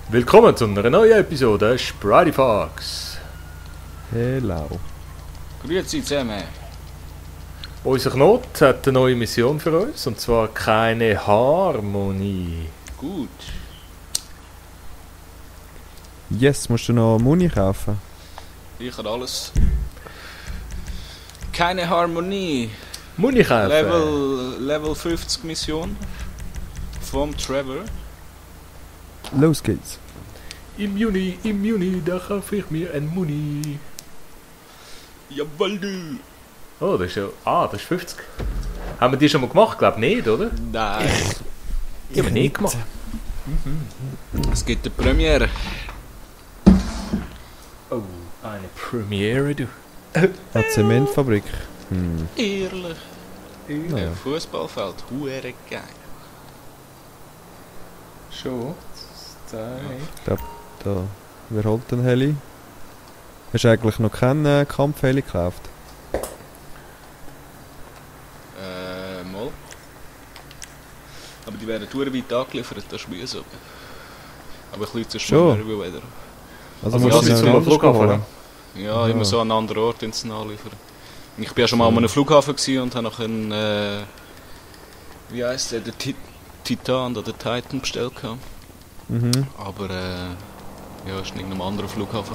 Willkommen zu einer neuen Episode Sprite Fox. Hello. Grüezi zusammen. Unser Knot hat eine neue Mission für uns, und zwar keine Harmonie. Gut. Yes, musst du noch Muni kaufen? Ich habe alles. Keine Harmonie. Muni kaufen. Level 50 Mission. Vom Trevor. Los geht's. Im Juni, da kaufe ich mir ein Muni. Jawohl du. Oh, das ist ja... Ah, das ist 50. Haben wir die schon mal gemacht? Glaube nicht, oder? Nein. Die haben wir nicht gemacht. Es gibt eine Premiere. Oh, eine Premiere, du. Eine Zementfabrik. Ehrlich. Ja. Fußballfeld. Huere geil. Schon. Da. Wer holt den Heli? Hast du eigentlich noch keinen Kampfheli gekauft? Mal. Aber die werden weit angeliefert, das ist mühsam. Aber ein bisschen zu Schon? schneller wie wieder. Also Also musst musst du du noch zum einen Flughafen holen. holen? Ja, Ah. immer so an einen anderen Ort ins Nachliefern. Ich bin ja schon mal an einem Flughafen gewesen und habe noch einen, wie heisst der, Titan oder den Titan bestellt gehabt. Mhm. Aber ja, ist nicht in einem anderen Flughafen.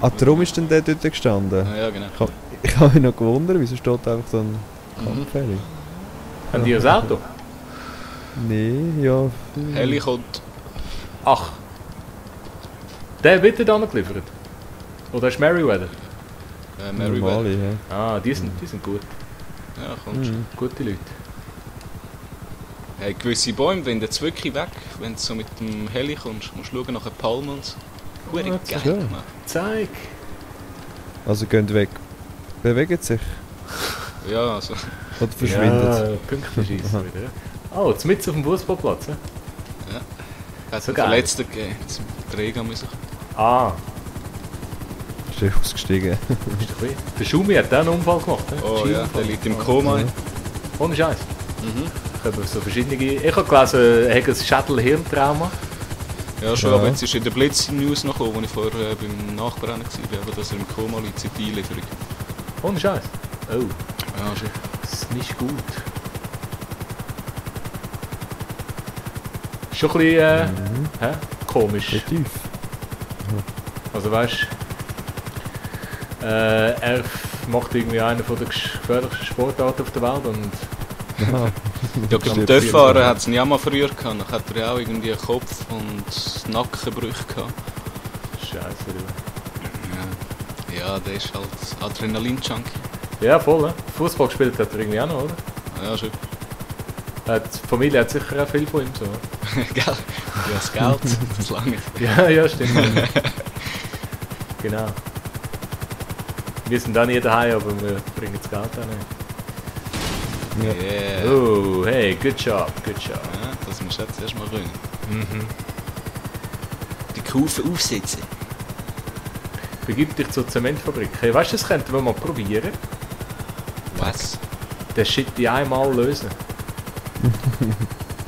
Ah, darum ist denn der dort gestanden? Ja, genau. Ich habe mich noch gewundert, wieso steht einfach so ein Kampfheli? Haben die ein Auto? Nee, ja. Heli kommt. Ach. Der wird dann geliefert? Oder ist Merryweather? Merryweather. Normale, ja. Ah, die sind gut. Ja, kommt schon. Gute Leute. Hey, gewisse Bäume wenden jetzt wirklich weg, wenn du so mit dem Heli kommst. Musst du schauen nach den Palmen und so. Hure Ah, geil so. gemacht. Zeig. Also gehen weg. Bewegen sich? Ja, also. Oder verschwindet? Ja, Punkte schießen wieder. Oh, jetzt mit auf dem Fußballplatz. He? Hat So einen geil. Verletzten gegeben. Zum Träger müssen. Ah, Ist er ausgestiegen? ist doch wie. Der Schumi hat auch einen Unfall gemacht. He? Oh ja, Skiunfall. der liegt im Koma. Ja. Ohne Scheiß. Mhm. Ich habe so verschiedene. Ich habe gelesen, er hat ein Schädel-Hirntrauma. Ja, schon, Ja. aber jetzt ist in der Blitz-News noch gekommen, wo ich vorher beim Nachbrennen war, aber dass er im Koma liegt, seit der Einlieferung. Ohne Scheiß. Oh, Ja, schon. das ist nicht gut. Schon ein bisschen komisch. Tief. Also weißt du, er macht irgendwie einen von der gefährlichsten Sportarten auf der Welt und Aha. Ja, beim Dörffahren hat es ihn ja mal früher gehabt, dann hat er ja auch irgendwie Kopf- und Nackenbrüche gehabt. Scheiße, du. Ja, der ist halt Adrenalin-Junkie. Ja, voll, ne? Fußball gespielt hat er irgendwie auch noch, oder? Ja, schon. Die Familie hat sicher auch viel von ihm so. Gell? Ja, das Geld, das lange. Ja, stimmt. Genau. Wir sind auch nie daheim, aber wir bringen das Geld auch nicht. Ja. Yeah. Oh, hey, good job. Ja, das musst du jetzt erstmal können. Mhm. Die Kufe aufsetzen. Begib dich zur Zementfabrik. Hey, weißt du, das könnten wir mal probieren. Was? Den Shit die einmal lösen.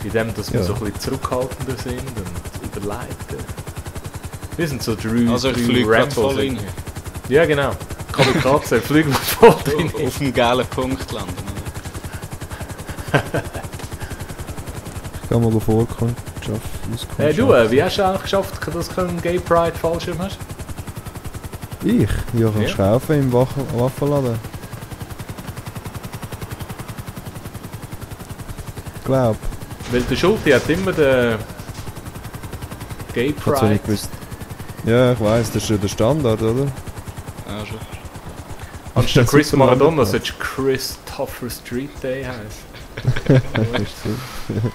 Indem, dass wir Ja. so ein bisschen zurückhaltender sind und überleiten. Wir sind so drei Also ich drei fliege gerade Rambos voll rein. irgendwie. Ja, genau. Kamikaze, fliegen wir voll rein. Auf dem gelben Punkt landen. Ich kann mal vorkommen. Hey du, wie hast du eigentlich geschafft, dass du keinen Gay Pride Fallschirm hast? Ich? Ja, kannst Ja. du kaufen im Waffenladen. Glaub. Weil der Schulti hat immer den Gay Ich hab's ja Pride. nicht gewusst. Ja, ich weiss, das ist ja der Standard, oder? Ja, schon. Anstatt Chris Super Maradona Land. sollte Chris Tougher Street Day heißen. Ist so.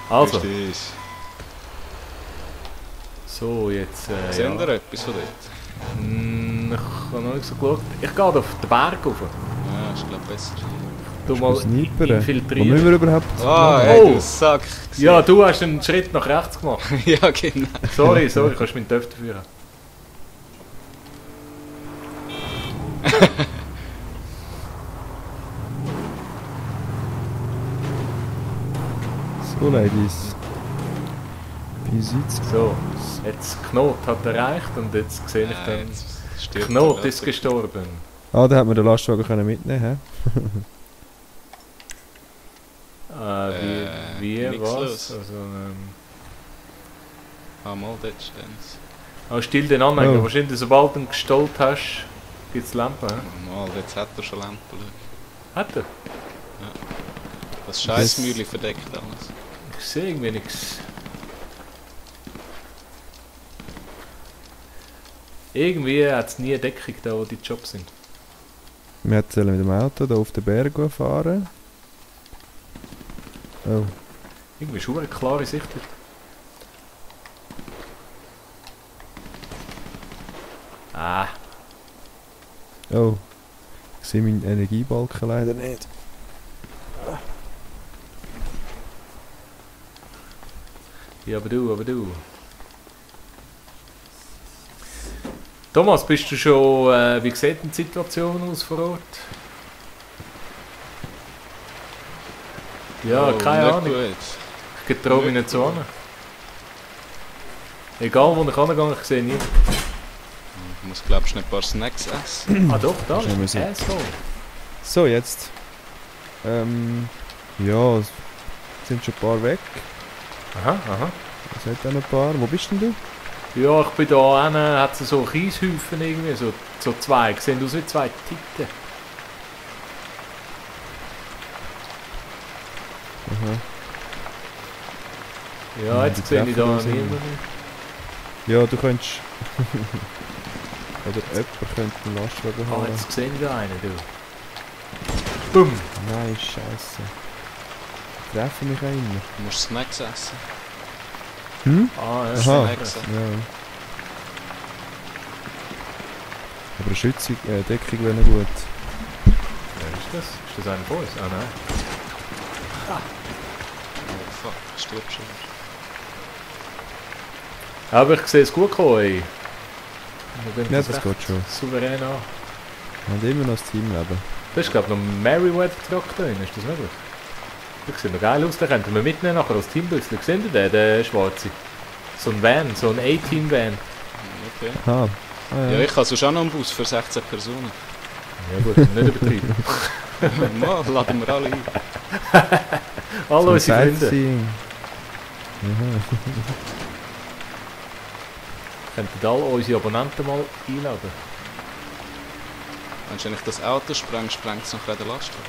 Also, Richtig. so jetzt. Sehen wir Ja. etwas von dort? Ich habe noch nicht so geschaut. Ich gehe auf den Berg rauf. Ja, ist glaube besser. Du mal Sniperen. Wo müssen infiltrieren. wir überhaupt? Ah, hey, Oh. du Sack. Ja, du hast einen Schritt nach rechts gemacht. Ja, genau. Sorry, kannst du meinen Töpfer führen. So, Ladies. Wie sieht's aus? So, jetzt Knot hat erreicht und jetzt sehe ich dann... Jetzt stirbt Knot der ist Löffel. gestorben. Ah, da hat man den Lastwagen können mitnehmen, hä? Wie, nix was? los. Also, Ah, mal, dort steht's. still den Anhänger. Oh. Wahrscheinlich, sobald du ihn gestohlen hast, gibt es Lampen. He? Mal, jetzt hat er schon Lampen. Hat er? Das Scheißmühle verdeckt alles. Ich sehe irgendwie nichts. Irgendwie hat es nie eine Deckung da, wo die Jobs sind. Wir sollen mit dem Auto da auf den Berg fahren. Oh, Irgendwie ist eine klare Sicht. Ah, oh. Ich sehe meinen Energiebalken leider nicht. ja, aber du. Thomas, bist du schon, wie sieht denn die Situation aus vor Ort? Ja, Oh, keine nicht Ahnung. gut. Ich traue mich Nicht nicht so an. Egal wo ich angehe, ich sehe niemanden. Ich muss, glaubst du, nicht ein paar Snacks essen? Ah doch, da Schnell ist müssen. ein Asshole. So, jetzt. Ja, es sind schon ein paar weg. Aha. Es hat auch noch ein paar. Wo bist denn du? Ja, ich bin da hinten, hat es so Kieshäufen irgendwie, so zwei, sehen aus wie zwei Titten. Aha. Ja, Ja, jetzt die sehe ich da treffen uns niemanden. Ja, du könntest... Oder jemand könnte einen Lastwagen Ah, haben. jetzt sehe ich da einen, du. Bumm! Nein, scheiße. Treffen mich auch immer. Du musst Snacks essen. Hm? Ah, ja. Aha. Snacks. Ja. Aber eine Schützung, Deckung wäre noch gut. Wer ist das? Ist das einer von uns? Ah, nein. Oh fuck, stirb schon. Aber ich sehe es gut kommen, ey. Wir gehen Ja, das das recht geht schon. souverän an. Und immer noch das Teamleben. Das ist, glaube ich, noch ein Merryweather-Truck drin. Ist das möglich? Das sieht noch geil aus. Den könnten wir mitnehmen nachher als Teambüssel. Seht ihr den, den schwarzen? So ein Van, so ein A-Team-Van. Okay. Aha. Ah, Ja, ich habe sonst auch noch einen Bus für 16 Personen. Ja gut, nicht übertrieben. Mal, laden wir alle ein. Alle Zum unsere Freunde. Sightseeing. Aha. Könnten alle unsere Abonnenten mal einladen. Wenn du das Auto sprengst, sprengt es nachher den Lastwagen.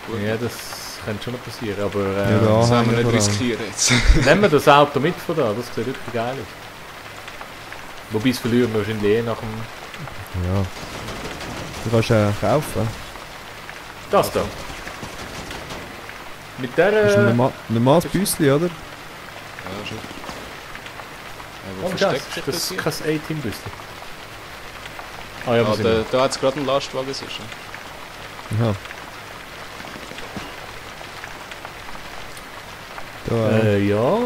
Gut. Ja, das könnte schon noch passieren, aber Ja, da. Das haben wir Anhänger nicht vor allem. riskieren jetzt. nehmen wir das Auto mit von da, das sieht wirklich geil aus. Wobei es verlieren wir wahrscheinlich eh nach dem... Ja. Du kannst kaufen. Das da. Mit der... Das ist ein normales Büsschen, oder? Ja, schon. Ja, Oh, wo das versteckt sich das das ist hier? kein A-Team-Büsschen. Ah ja, wir Ah, sind... da hat es gerade einen Lastwagen sicher. Aha. Da, ja,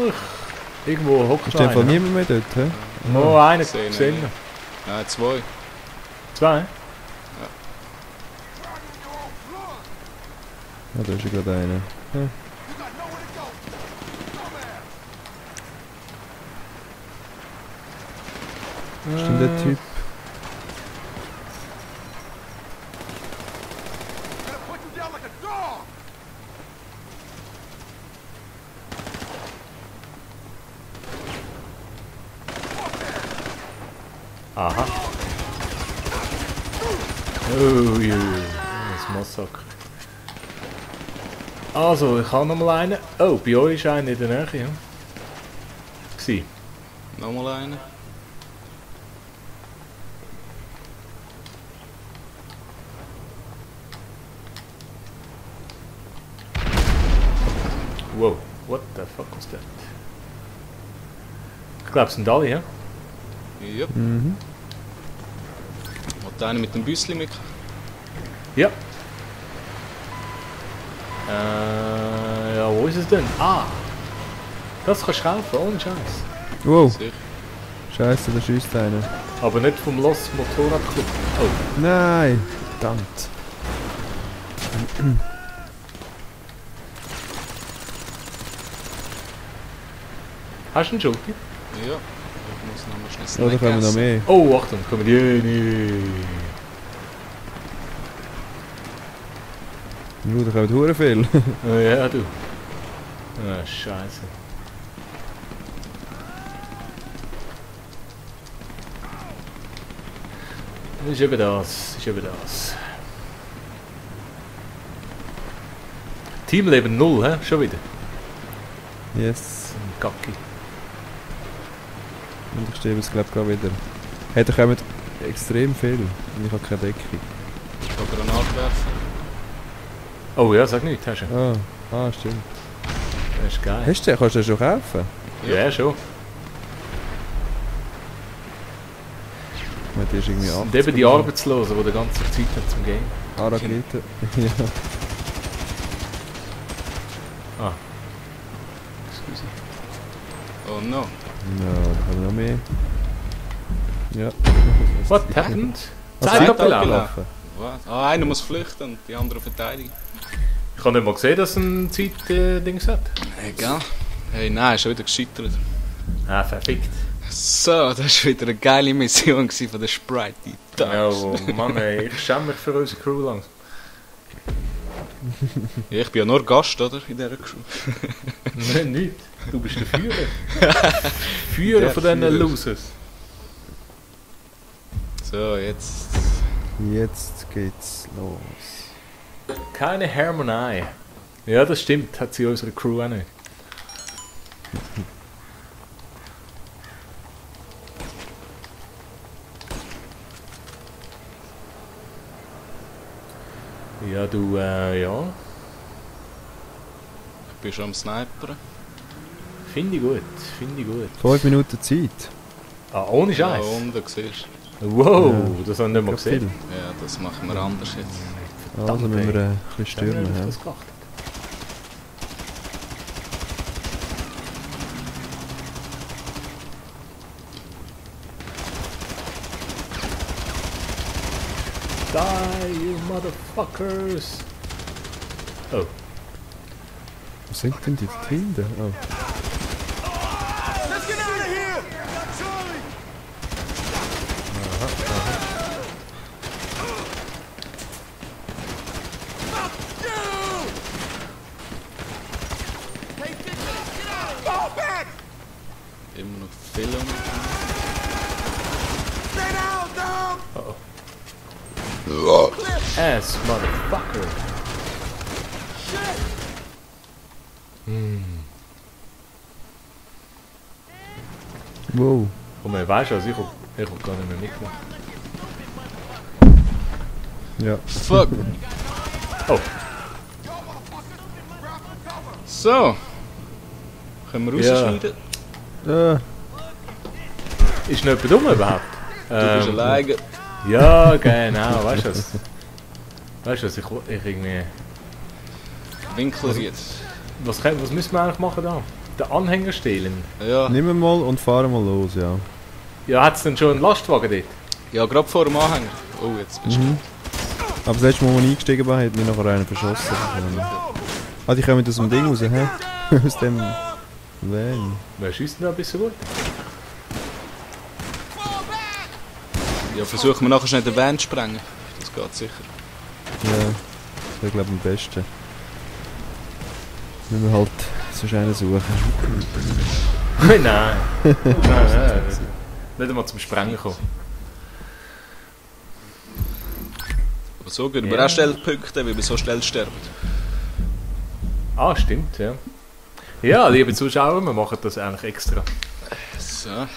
irgendwo hockt ist in dem Fall einer. niemand mehr dort, hä? Oh, einer Gesehen, gesehen. Nein, zwei. Zwei? Ja, da ist ja gerade einer. Ja. Ist denn der Typ? Aha. Oh, je. Das Massaker. Also, ich habe noch mal einen. Oh, bei euch ist einer in der Nähe, ja? Gsi. Nochmal einen. Wow, what the fuck was that? Ich glaube, es sind alle, ja? Ja. Mhm. Hat einer mit dem Büsschen mit? Ja. Ja, wo ist es denn? Ah! Das kannst du kaufen, ohne Scheiß. Wow, Sicher. scheiße, da schießt einer. Aber nicht vom Lost Motorradclub. Oh, Nein, verdammt. Hast du einen Schulti? Ja. Ich muss noch mal schnell Oder kommen noch essen. mehr? Oh, Achtung, kommen die nicht. Da kommen hure viel. Oh ja, du. Ah, Scheiße. Ist eben das, ist eben das. Teamleben 0, hä? Schon wieder. Yes. Ein Kacki. Und ich stehe es glaube ich gerade wieder. Hey, da kommen extrem viel. Und ich habe keine Deckung. Ich kann Granate werfen. Oh ja, sag nicht, hast du. Stimmt. Das ist geil. Hast du den? Kannst du den schon kaufen? Ja, schon. Die ist irgendwie Und eben die Arbeitslosen, die die ganze Zeit haben zum Game. Rakete. Ja. Ah. Excuse. Oh no. Ja, da kommen noch mehr. Ja. What happened? Was Zeit ist abgelaufen. Was? Ah, einer muss flüchten und die andere verteidigen. Ich habe nicht mal gesehen, dass es ein Zeit-Dings hat. Egal. Hey, nein, ist schon wieder gescheitert. Ah, verfickt. So, das war wieder eine geile Mission von der Sprite. Ja, oh Mann, ey, ich schäme mich für unsere Crew langsam. Ja, ich bin ja nur Gast, oder? In dieser Crew. Nein, nicht. Du bist der Führer. Führer Der von diesen Führer. Losers. So, jetzt. Jetzt geht's los. Keine Harmonei. Ja, das stimmt. Hat sie unsere Crew auch nicht. Ja, du, ja. Ich bin schon am Sniperen. Finde ich gut, finde ich gut. 5 Minuten Zeit. Ah, ohne Ja, Scheiß. und du siehst. Wow, Ja. das habe ich nicht mal gesehen. Ja, das machen wir anders jetzt. Also müssen wir ein bisschen Ich habe nicht stürmen. auf Ja. das geachtet. Die, you motherfuckers! Oh. Wo sind denn die Kinder? Oh. Let's get out of here! Got Charlie! Fuck you! Hey, get out! Fall back! Immer noch Film. Stay down, dog! Ass, motherfucker! Shit! Wow. Komm, weißt du was? Ich hab gar nicht mehr mitgemacht. Ja. Fuck! Oh, So! Können wir Ja. rausschneiden? ist nicht dumm überhaupt? Du bist alleine. Ja, genau, weißt du was? Weißt du was? Ich irgendwie. Winkler jetzt. Was müssen wir eigentlich machen da? Den Anhänger stehlen? Ja, Nehmen wir mal und fahren mal los, ja. Ja, hat es denn schon einen Lastwagen dort? ja gerade vor dem Anhänger. Oh, jetzt bist du. Aber das letzte Mal, als ich eingestiegen bin, hat mich nachher einer verschossen. Ah, die kommen aus dem Ding raus, hä? Aus dem Van. Wer schießt denn da ein bisschen gut? Ja, versuchen wir nachher schnell den Van zu sprengen. Das geht sicher. Ja, das wäre glaube ich am besten. Müssen wir halt sonst einen suchen. Nein! Nein. Nicht einmal zum Sprengen kommen. Aber so gehen wir Ja. auch schnell Punkte, weil wir so schnell sterben. Ah, stimmt, ja. Ja, liebe Zuschauer, wir machen das eigentlich extra. So.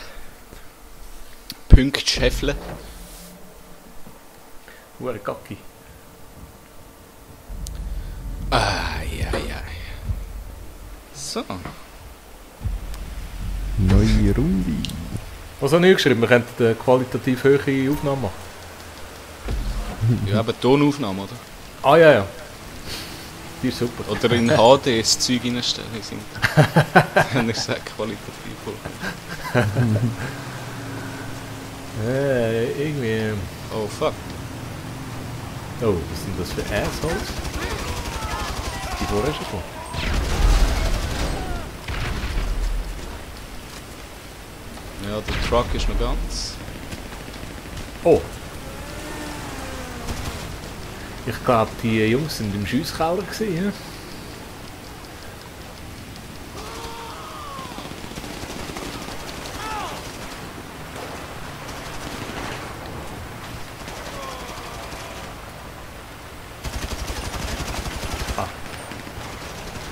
Punkt scheffeln. Hure Kacki. Ai. So. Neue Runde. Was habe ich geschrieben? Wir könnten eine qualitativ hohe Aufnahme machen. Ja, eben Tonaufnahme, oder? Ah, ja, ja. Die ist super. Oder in HD das Zeug reinstellen. Wenn ich sage, qualitativ hoch. Irgendwie. Oh fuck. Oh, was sind das für Assholes? Die vorher schon kommen. Ja, der Truck ist noch ganz. Oh. Ich glaube, die Jungs sind im Schiesskeller gewesen, ja?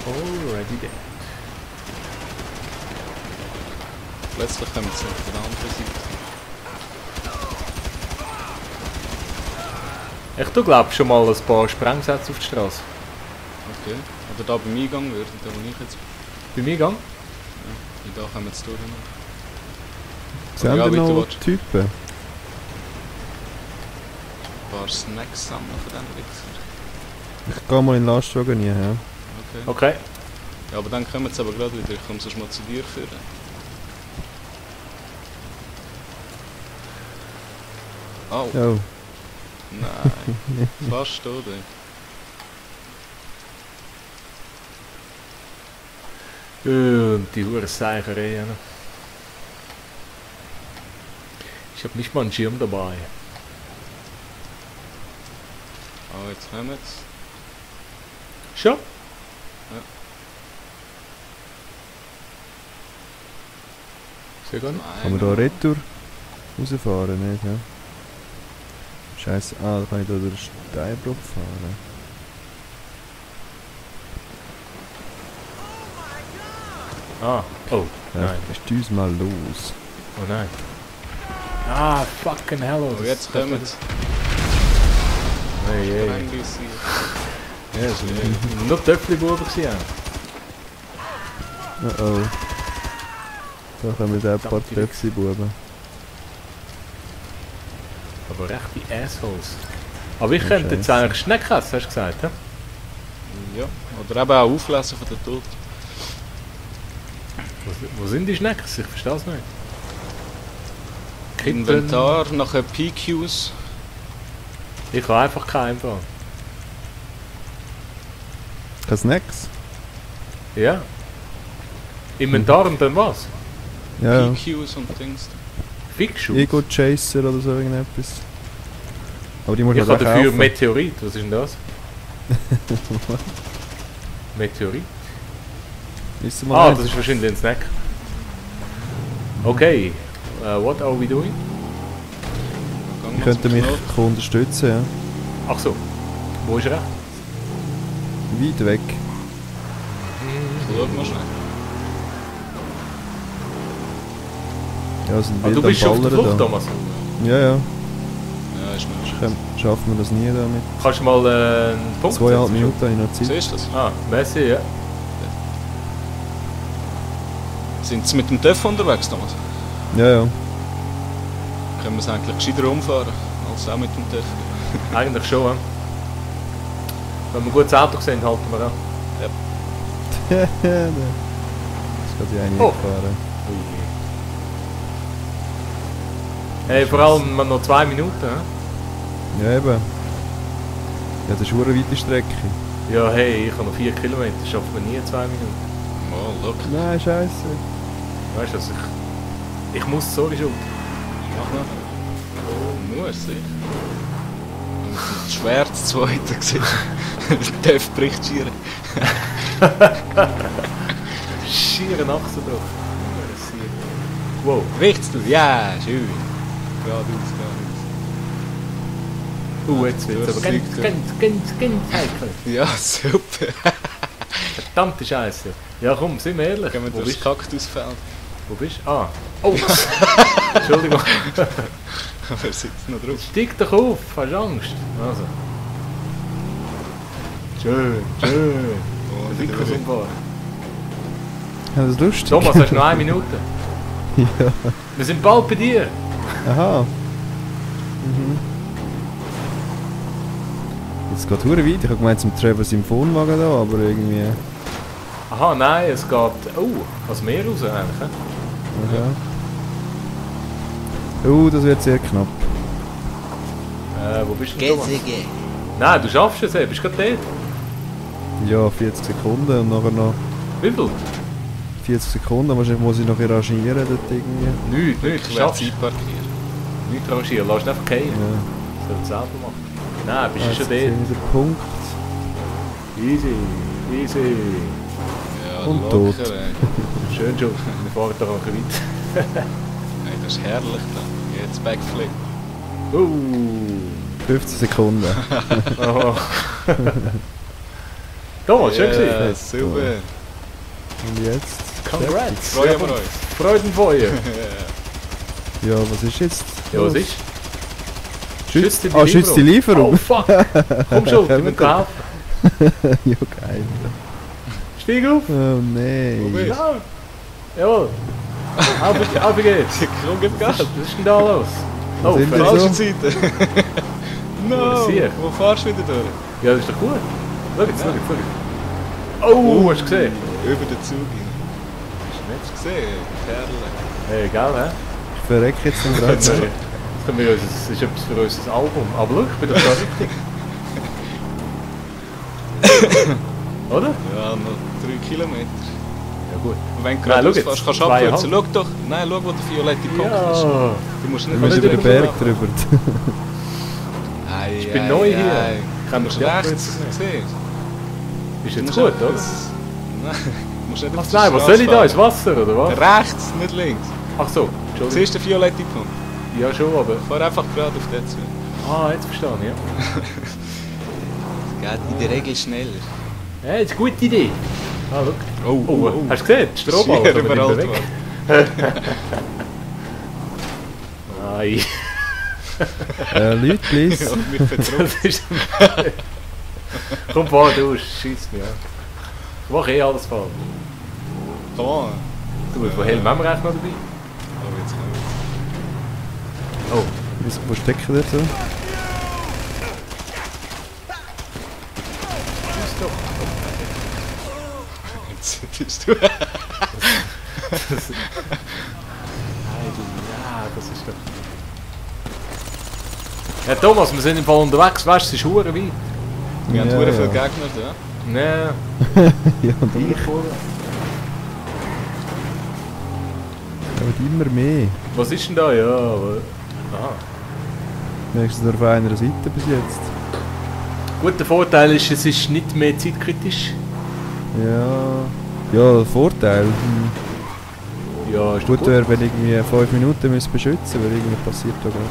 Already dead. Plötzlich kommen sie auf der anderen Seite. Ich glaube schon mal ein paar Sprengsätze auf die Straße. Okay. Oder da beim Eingang würden, da wo ich jetzt... Beim Eingang? Ja, da kommen sie durch. Sehen Ja, wir bitte, noch warte. Typen? Ein paar Snacks sammeln von diesen Wichser. Ich gehe mal in den Lastwagen rein, ja. Okay. Okay. Ja, aber dann kommen sie aber gerade wieder. Ich komme sonst mal zu dir führen. Oh, Oh, nein. Fast, oder? Und die Huren-Seicherei. Ich habe nicht mal einen Schirm dabei. Oh, jetzt kommen sie. Schon? Sehr gut. kann man da retour rausfahren, nicht, ja? Scheiße, da kann ich da durch den Steinbruch fahren. Ah, oh, Ja, nein. ist uns mal los. Oh nein. Ah, fucking hell. Oh, jetzt kommen sie. Hey, hey. Gefängnis hier. Ja, das sind nur Töpfli-Buben gewesen. Oh oh. Da kommen wir ein paar Verdammt, die Töpfsi-Buben. Aber rechte Assholes. Aber ich Ja, könnte jetzt Scheisse. eigentlich Schnecken essen, hast du gesagt, hä? Ja, oder eben auch auflesen von den Toten. Wo sind die Schnecken? Ich verstehe es nicht. Kippen. Inventar, nachher PQs. Ich habe einfach keinen Fall. Keine Snacks? Ja. Inventar und dann was? Ja, PQs und Dings. Fixschuss? Ego-Chaser oder so irgendetwas. Aber die muss Ich man habe auch dafür kaufen. Meteorit. Was ist denn das? Meteorit? Ist sie mal Ah, eins? das ist wahrscheinlich ein Snack. Okay. What are we doing? Gang Ich mal könnte zum mich Knopf. unterstützen, ja. Ach so. Wo ist er? Weit weg. Schau mal schnell. Ja, sind Ah, wild du am bist auf der Ballern Flucht, da. Thomas. Ja, ja. Ja, ist noch nicht. Schaffen wir das nie damit. Kannst du mal einen Punkt 2,5 setzen? Minuten habe ich noch Zeit. Siehst du das? Ah, merci, ja. Sind sie mit dem TÜV unterwegs, Thomas? Ja, ja. Können wir es eigentlich gescheiter umfahren, als auch mit dem TÜV? Eigentlich schon, ja. Wenn wir ein gutes Auto sehen, halten wir an. Das kann ich eigentlich Oh. nicht fahren. Hey, vor allem noch 2 Minuten, hä? Ja, eben. Ja, das ist eine weite Strecke. Ja, hey, ich habe noch 4 Kilometer, das schaffen wir nie 2 Minuten. Mal, look. Nein, scheiße. Weißt du, also ich muss, sorry, schon. Mach noch. Muss ich. Und ein Schwert zweiter gesehen. Der TÜV bricht schier. Schiere Achse doch. Wow. Bricht's du? Ja, schön. Geradeaus, geradeaus. Jetzt wird es aber ganz heikel. Ja, super. Verdammte Scheiße. Ja komm, sind wir ehrlich. Gehen wir Wo durchs bist, Kaktusfeld. wo bist du? Ah. Oh! Entschuldigung. Wer sitzt noch drauf? Steig doch auf, hast du Angst? Also. Schön, schön. Oh, Der Vickers umfahren. Ja, das ist lustig. Thomas, hast du noch 1 Minute? Ja. Wir sind bald bei dir. Aha. Mhm. Jetzt geht es weit. Ich habe gemeint, zum Trevor seinen Wohnwagen da, aber irgendwie... Aha, nein, es geht... Oh, ans Meer raus eigentlich. hä? Aha. Das wird sehr knapp. Wo bist du denn, Thomas? Nein, du schaffst es, bist du gerade dort? Ja, 40 Sekunden und nachher noch Wie viel? 40 Sekunden, wahrscheinlich muss ich noch rangieren dort irgendwie. Nichts, du Ich werde schaffst Zeit parkieren. nichts rangieren, lass es einfach fallen. Ja, Soll es selber machen. Nein, bist du jetzt schon sehe dort. ich den Punkt. Easy, easy. Ja, Und locker, tot. ey. Schön schon, wir fahren da noch ein bisschen weit. Ey, das ist herrlich da. Jetzt Backflip. 15 Sekunden. Oh. Thomas, schön Ja, gesehen. super. Und jetzt? Congrats. Freuen wir uns. Freudenfeuer. Ja, was ist jetzt? Ja, was ist? Schützt die die schützt die Lieferung. Oh fuck. Komm schon, ich muss helfen. Ja, geil. Steig auf. Oh Wo nein. bist Ja. Jawohl. Auf geht's. Komm, gib Gas. Was ist denn da los? Oh, sind wir verdammt. so? Falsche Seite. No, Sieh. wo fahrst du wieder durch? Ja, das ist doch gut. Schau jetzt, schau jetzt. Oh, hast du gesehen? Über den Zug hin. Hast du gesehen? Herrlich. Hey, geil, hä? Ich verrecke jetzt im Rad. Das können wir uns, das ist etwas für unser Album. Aber schau, ich bin doch da richtig. Oder? Ja, noch 3 Kilometer. Ja gut. Und wenn du Nein, gerade schau jetzt, ausfährst, kannst du 2,5. abkürzen. Schau doch. Nein, schau, wo der violette Punkt ist. Ja. Du musst Wir nicht müssen über den drüber Berg laufen. drüber. Ei, Ich bin ei, neu hier. ei. Ich kann Du mich musst nicht rechts sehen. Ist Du jetzt musst gut, einfach oder? das- Nein, du musst nicht auf Was, die nein, was Straße soll ich da? fahren. Ins Wasser, oder was? Rechts, nicht links. Ach so, Du Entschuldigung. siehst den violetten Punkt. Ja, schon, aber... Fahr einfach gerade auf den zu. Ah, jetzt verstanden, ja. Geht in der Regel schneller. Ja, das ist eine gute Idee. Ah, schau. Oh, Oh, hast du gesehen? Die Strohball Schier kommen überall nicht mehr weg. Nein. Leute, please. Ja, wir vertrauen. Das ist... Komm, fahr du, schieß mich an. Ich mache eh alles falsch. Komm on. Du, von Helm haben wir eigentlich noch dabei? Oh, jetzt kommen Oh, Wo stecken der so? schieß doch. wir. Jetzt bist du. Nein, du, ja, das ist doch... Ja, Thomas, wir sind im Fall unterwegs, weißt du, es ist verdammt weit. Wir haben Ja, sehr viele ja. Gegner da. Nein, Ja, und ich. ich vorne. Aber immer mehr. Was ist denn da? Ja, aber... Aha. Wenigstens nur auf einer Seite bis jetzt. Gut, der Vorteil ist, es ist nicht mehr zeitkritisch. Ja. Ja, Vorteil. Ja, ist Gut gut. wäre, wenn irgendwie 5 Minuten müssen beschützen, weil irgendwie passiert da gerade.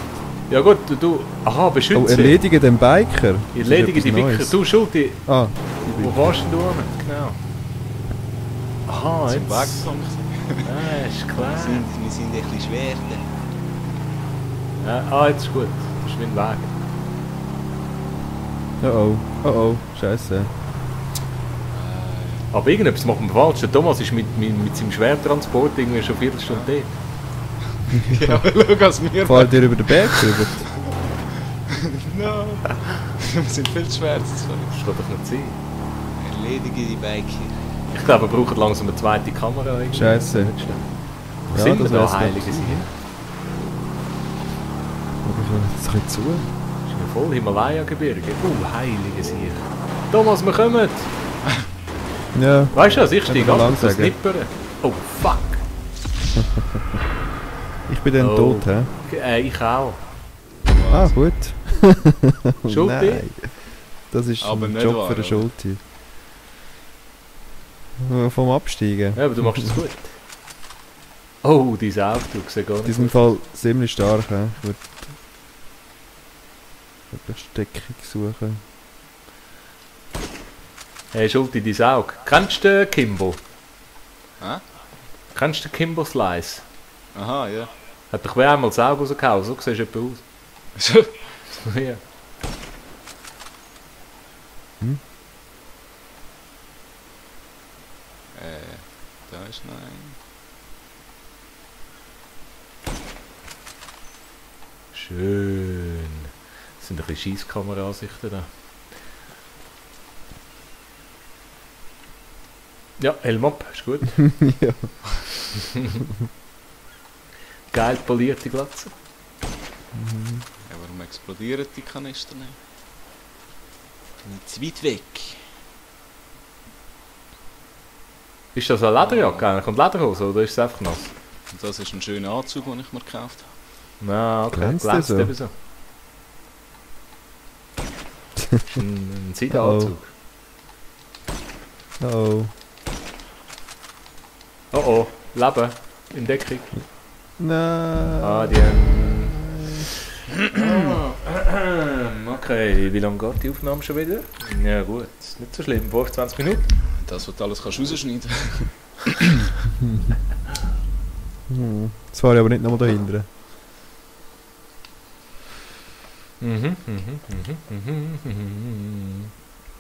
Ja gut, du... Aha, beschützen. Oh, erledige den Biker. Das ist Erledige etwas die Wicker. Neues. Du, schau, die... Ah, Wo warst denn du hin? Genau. Aha, Zum jetzt... Wegpunkt. Ah, ist klar. Wir sind ein bisschen schwer. Ja, ah, jetzt ist gut. Das ist mein Weg. oh, oh, oh, scheiße. Aber irgendetwas machen wir falsch. Der Thomas ist mit seinem Schwertransport irgendwie schon 4 Stunden dort. Ja, schau, was wir Fahrt ihr über den Berg drüber? No. Wir sind viel zu schwer. Das kann doch nicht sein. Erledige die Biker. Ich glaube, wir brauchen langsam eine zweite Kamera. irgendwie. Scheisse. Wo Ja, sind wir das da, wär's heilige noch. Sie? Aber ich will jetzt ein bisschen zu. Das ist ja voll Himalaya-Gebirge. Heilige Sie. Thomas, wir kommen! Ja, Weißt du was, ich steige Kann man ab lang und das sagen. Nippern. Oh, fuck! ich bin dann Oh. tot, hä? Ich auch. Ah, gut. Schulti? Nein. Das ist Aber ein nicht Job wahr, für den oder? Schulti. Vom Absteigen. Ja, aber du machst es gut. Oh, diese Aufzug sieht gar In nicht diesem gut. Fall ziemlich stark, hä? Ich würde eine Steckung suchen. Hey, Schulti, dein Auge. Kennst du den Kimbo? Hä? Kennst du den Kimbo Slice? Aha, ja. Hat doch wer einmal das Auge rausgehauen, so siehst du etwa aus. Ja. Da ist noch ein. Schön. Das sind ein bisschen Scheisskamera-Ansichten da. Ja, Helm ab, ist gut. Ja. Geil polierte Glatze. Ja, warum explodieren die Kanister nicht? Nicht zu weit weg. Ist das eine Lederjacke eigentlich und Lederhose oder ist es einfach nass? Das ist ein schöner Anzug, den ich mir gekauft habe. Na, okay. Glänzt Glänzt der so? eben so. Ist ein Seidenanzug. Oh. Oh oh, Leben. In Deckung. Nein. Ah, die okay, wie lange geht die Aufnahme schon wieder? Ja gut, ist nicht so schlimm, 25 Minuten. Das, was du alles kannst rausschneiden. Das fahre ich aber nicht nochmal dahinter.